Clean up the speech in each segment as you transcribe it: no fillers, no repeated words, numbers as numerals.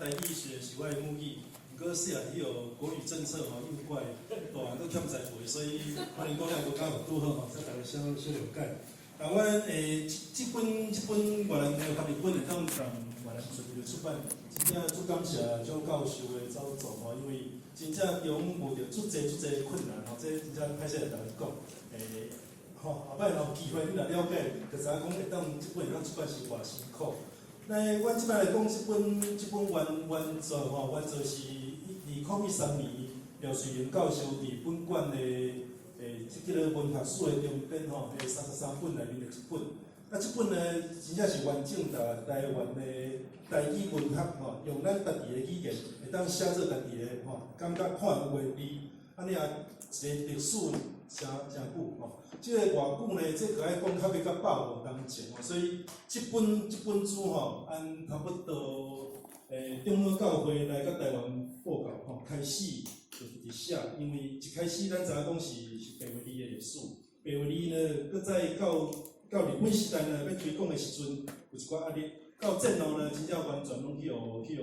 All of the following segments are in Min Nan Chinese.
台語雖然是我的母語，毋過細漢彼個國語政策吼，因為我的大漢閣欠栽培，所以可能講了無夠拄好吼，才大家小小了解。啊，阮這本越南的翻譯本會當佇越南順利出版，真正足感謝蔣教授的走做吼，因為真正中冒著足濟足濟困難吼，這真正歹勢來逐家講。吼，後擺若有機會你若了解，就知影講會當這本會當出版是偌辛苦。那阮這擺來講，這本原作吼，原作是2013年廖瑞玲教授佇本館的這叫做文學史的中編吼，彼33本內面的一本。啊，這本呢，真正是完整台台灣的台語文學吼，用咱家己的語言會當寫做家己的吼，感覺看有的字，按呢啊一個歷史誠誠久吼。這個偌久呢？這個愛講較欲到150冬前吼，所以這本書吼，按差不多長老教會來到台灣布教吼，開始就是佇寫，因為一開始咱知影講是白話字的歷史，白話字呢，閣再到日本時代呢，欲推廣的時陣有一寡壓力，到戰後呢，真正完全攏去予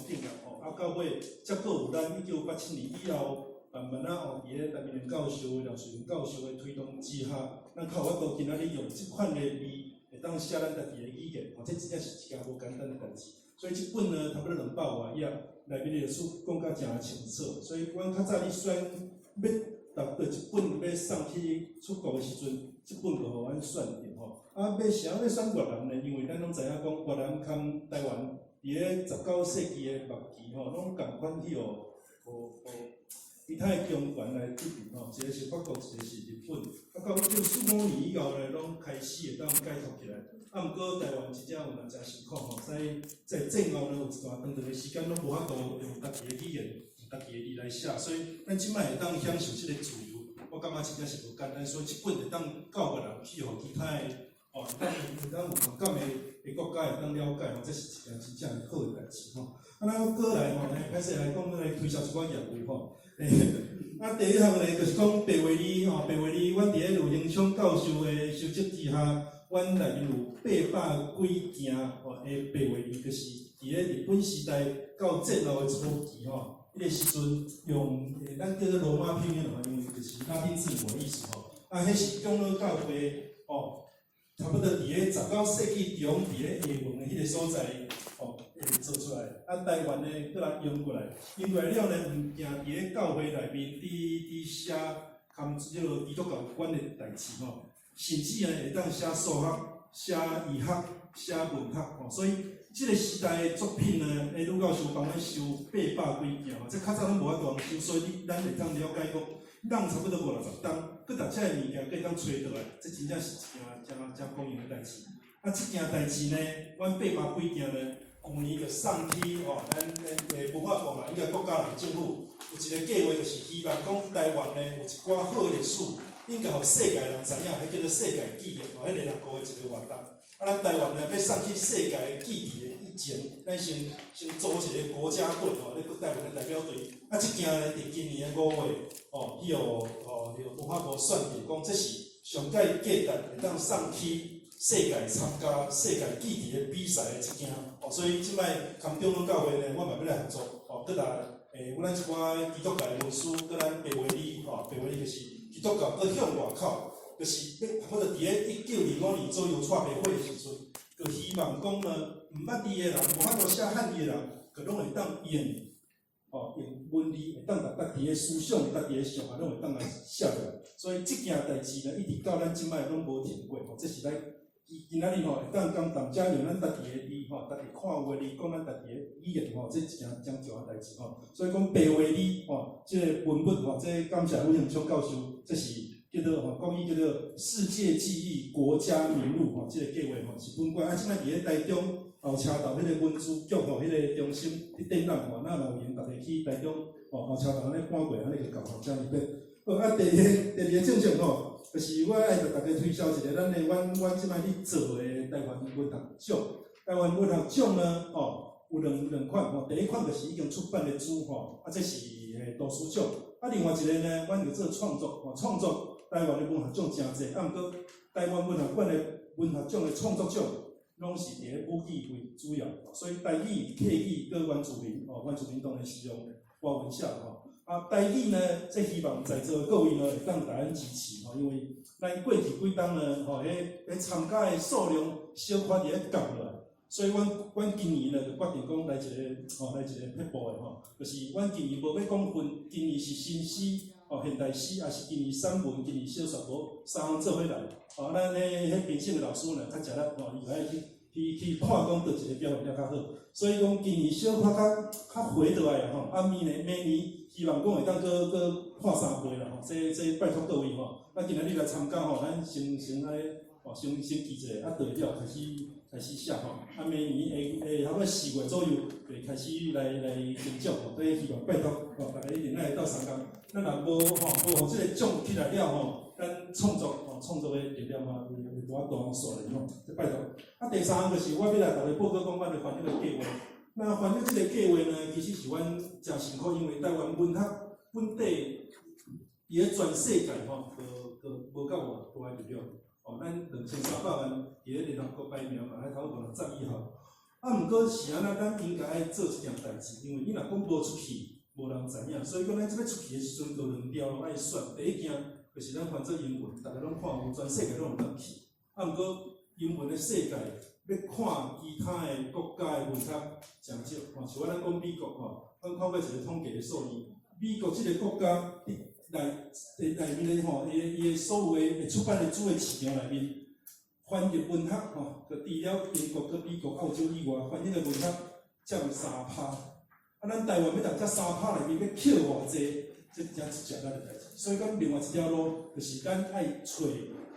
禁了吼，啊到尾才閣有咱1987年以後，慢慢仔哦，佇咧陳明教授、廖瑞玲教授的推動之下，咱較有法度今仔日用這款的字，會當寫咱家己的語言，吼，這真正是一件無簡單的代誌。所以這本呢，差不多200外頁，內面的歷史講甲誠清楚。所以阮較早咧選欲沓佗一本欲送去出國的時陣，這本就予阮選著吼。啊，欲啥欲選越南呢？因為咱攏知影講越南崁台灣佇咧19世紀的末期吼，攏仝款去予其他的強權來殖民吼，一個是法國，一個是日本。啊，到1945年以後呢，攏開始會當解脫起來。啊，毋過台灣真正有若誠辛苦吼，所以在戰後呢，有一段長長的時間攏無法度用家己的語言、用家己的字來寫，所以咱這擺會當享受這個自由，我感覺真正是無簡單。所以這本會當到越南去，予其他的哦，會當有同感的國家會當了解吼，這是一件真正好的代誌吼。啊，咱過來吼，來開始來講，來推銷一寡業務吼。啊，第一項呢，就是講白話字吼，白話字，阮佇咧呂榮昌教授的修正之下，阮內面有800幾件吼的白話字，就是佇咧日本時代到戰後的初期吼，彼個時陣用咱叫做羅馬拼音吼，因為就是拉丁字母的意思吼。啊，彼是長老教會吼，差不多佇咧19世紀中，佇咧廈門的彼個所在吼，做出來。啊，台灣呢，閣來用過來，用過來了呢，毋驚佇咧教會內面佇寫含這個基督教有關的代誌吼，甚至呢會當寫數學、寫醫學、寫文學吼，所以這個時代的作品呢，呂教授幫阮收800幾件吼，這較早攏無法度收，所以你咱會當了解講，人差不多五六十冬，閣逐這个物件閣會當揣倒來，這真正是一件誠誠光榮的代誌。啊，這件代誌呢，阮800幾件呢，舊年就送去吼，咱文化部嘛，應該國家人政府有一個計劃，就是希望講台灣呢有一寡好的歷史，應該予世界人知影，彼叫做世界記憶吼，彼聯合國的一個活動。啊，咱台灣呢欲送去世界記憶的以前，咱先組一個國家隊吼，咧台灣的代表隊。啊，這件呢，佇今年的5月，吼，去予吼，文化部選定講，這是上蓋價值會當送去世界參加世界記憶的比賽的一件，哦，所以這擺崁長老教會呢，我嘛欲來合作，哦，閣來阮一寡基督教的文書，閣咱白話字，吼，白話字就是基督教閣向外口，就是欲差不多佇咧1925年左右蔡培會的時陣，就希望講呢，毋捌字的人，無法度寫漢字的人，閣攏會當用，吼，用文字會當共家己的思想、家己的想法，攏會當來寫落來。所以這件代誌呢，一直到咱這擺攏無停過，吼，這是咱今仔日吼會當講大家用咱家己的字吼，家己看有的字，講咱家己的語言吼，這一件誠重要代誌吼。所以講白話字吼，這個文物吼，這感謝呂榮昌教授，這是叫做吼國語叫做世界記憶國家名錄吼，這個計劃吼是本館啊，這擺佇咧台中後車頭彼個文資局吼，彼個中心佇展覽吼，咱若有閒逐家去台中吼後車頭按呢看過，按呢就夠吼，遮爾變。好啊，第二個正正吼，就是我愛共大家推銷一個咱的阮這擺咧做的台灣文學獎。台灣文學獎呢，吼有兩款吼，第一款就是已經出版的書吼，啊這是圖書獎。啊，另外一個呢，阮有做創作吼，創作台灣的文學獎誠濟，啊，毋過台灣文學館的文學獎的創作獎，攏是佇咧母語為主要，所以台語、客語閣原住民吼，原住民當然是用華文寫吼。啊，台語呢，這希望在座各位呢會當共咱支持吼，因為咱過去幾冬呢，吼，彼參加的數量小可佇咧降落來，所以阮今年呢就決定講來一個吼，來一個撇步的吼，就是阮今年無欲講分，今年是新詩、吼現代詩，抑是今年散文、今年小說，無三項做伙來。吼，咱彼評審的老師呢較食力吼，伊就愛去看講佗一个表現較好，所以講今年小可較較回落來吼，啊明年明年希望講會當閣閣破三倍啦吼，這拜託各位吼，啊今仔日來參加吼，咱先按呢吼，先記一下，啊到了開始寫吼，啊明年會差不多4月左右就會開始來領獎吼，所以希望拜託吼，大家一定愛鬥相共，咱若無吼無予這個獎起來了吼，咱創作吼創作的力量嘛會無法度煞咧吼，這拜託。啊，第三項就是我欲來共大家報告講，阮的翻譯的計劃。那翻譯這個計劃呢，其實是阮誠辛苦，因為台灣文學本底佇咧全世界吼，都無夠偌大的力量。哦，咱2300萬佇咧聯合國排名嘛，還差不多60以後。啊，毋過是按怎，咱應該愛做這件代誌，因為你若講無出去，無人知影。所以講，咱這欲出去的時陣，就兩條路愛選。第一件就是咱翻做英文，逐家攏看有，全世界攏有當去。啊，毋過英文的世界欲看其他的國家的文學誠少。吼，像咱講美國吼，阮看過一個統計的數字，美國這個國家佇內面的吼，伊的所有的會出版的主的市場內面，翻譯文學吼，就除了英國、閣美國、澳洲以外，翻譯的文學佔3趴。啊，咱台灣欲佇這3趴內面欲捡偌濟，這真是食力的代誌。所以講，另外一條路就是咱愛揣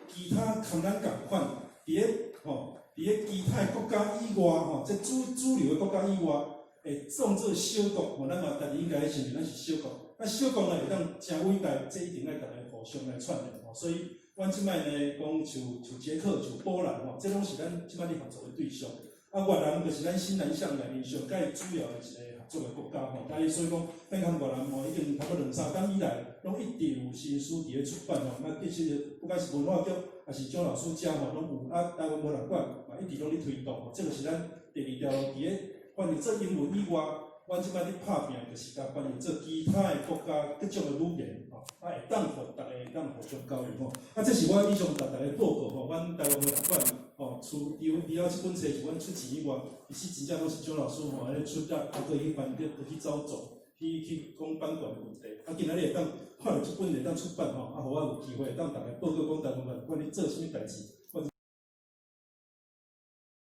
其他佮咱仝款，佇咧其他的國家以外吼，這主流的國家以外，會創做小國吼，咱嘛家己應該承認咱是小國。那小國呢會當誠偉大，這一定愛逐家互相來串聯吼。所以，阮這擺呢講像捷克、像波蘭吼，這攏是咱這擺咧合作的對象。啊，越南就是咱新南向內面上蓋主要的一個合作的國家吼。啊，所以講，咱佮越南吼已經差不多兩三冬以來，攏一直有新書佇咧出版吼。那其實不管是文化局，抑是蔣老師遮吼，攏有啊。台灣文學館嘛，一直攏咧推動吼。這個是咱第二條路佇咧翻譯做英文以外，阮這擺咧拍拚，就是共翻譯做其他的國家各種的語言吼，啊會當予逐家會當互相交流吼。啊，這是我以上共大家報告吼，阮台灣文學館吼，除了這本冊是阮出錢以外，其實真正攏是蔣老師吼，咧出力，啊，閣去翻譯，閣去走走，去講版權的問題。啊，今仔日會當看著這本會當出版吼，啊，予我有機會會當逐家報告講台灣文學館咧做啥物代誌。